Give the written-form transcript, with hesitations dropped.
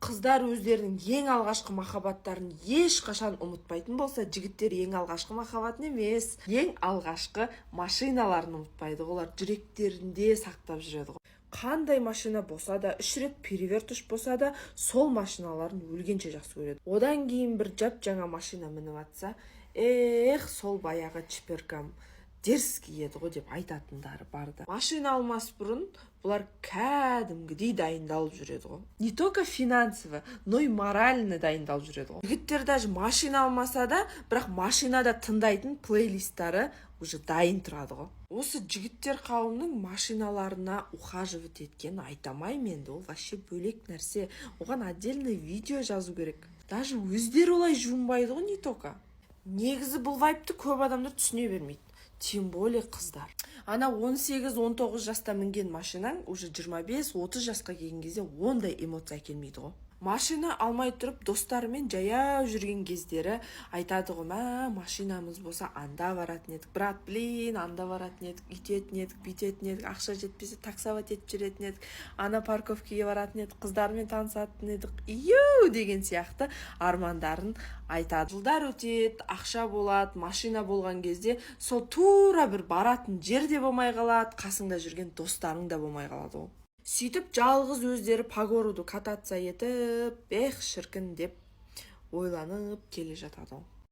Қыздар өздерінің ең алғашқы махаббаттарын ешқашан ұмытпайтын болса, жігіттер ең алғашқы махаббатын емес, ең алғашқы машиналарын ұмытпайды ғой. Олар жүректерінде сақтап жүреді ғой. Қандай машина болса да, үш рет перевертыш болса да, сол машиналарын өлгенше жақсы көреді. Одан кейін бір жап жаңа машина мініп атса, «Эх, сол баяғы чиперкам дерзкий еді ғой» деп айтатындары бар да. Машина алмас бұрын бұлар кәдімгідей дайындалып жүреді ғой, не только финансово, но и морально дайындалып жүреді ғой. Жігіттер даже машина алмаса да, бірақ машинада тыңдайтын плейлисттары уже дайын тұрады ғой. Осы жігіттер қауымының машиналарына ухаживать еткенін айта алмаймын енді, ол вообще бөлек нәрсе, оған отдельный видео жазу керек. Даже өздері олай жуынбайды ғой. Не только, негізі бұл вайбты көп адамдар түсіне бермейді, тем более қыздар. Ана 18-19 жаста мінген машинаң уже 25-30 жасқа келген кезде ондай эмоция әкелмейді ғой. Машина алмай тұрып, достарымен жаяу жүрген кездері айтады ғой: «Мә, машинамыз болса, анда баратын едік, брат, блин, анда баратын едік, үйтетін едік, бүйтетін едік, ақша жетпесе, таксовать етіп жүретін едік, ана парковкаға баратын едік, қыздармен танысатын едік, ию» деген сияқты армандарын айтады. Жылдар өтеді, ақша болады, машина болған кезде сол тура бір баратын жер де болмай қалады, қасыңда жүрген достарың да болмай қалады ғой. Сөйтіп жалғыз өздері по городу кататься етіп, «Эх, шіркін» деп ойланып келе жатады ғой.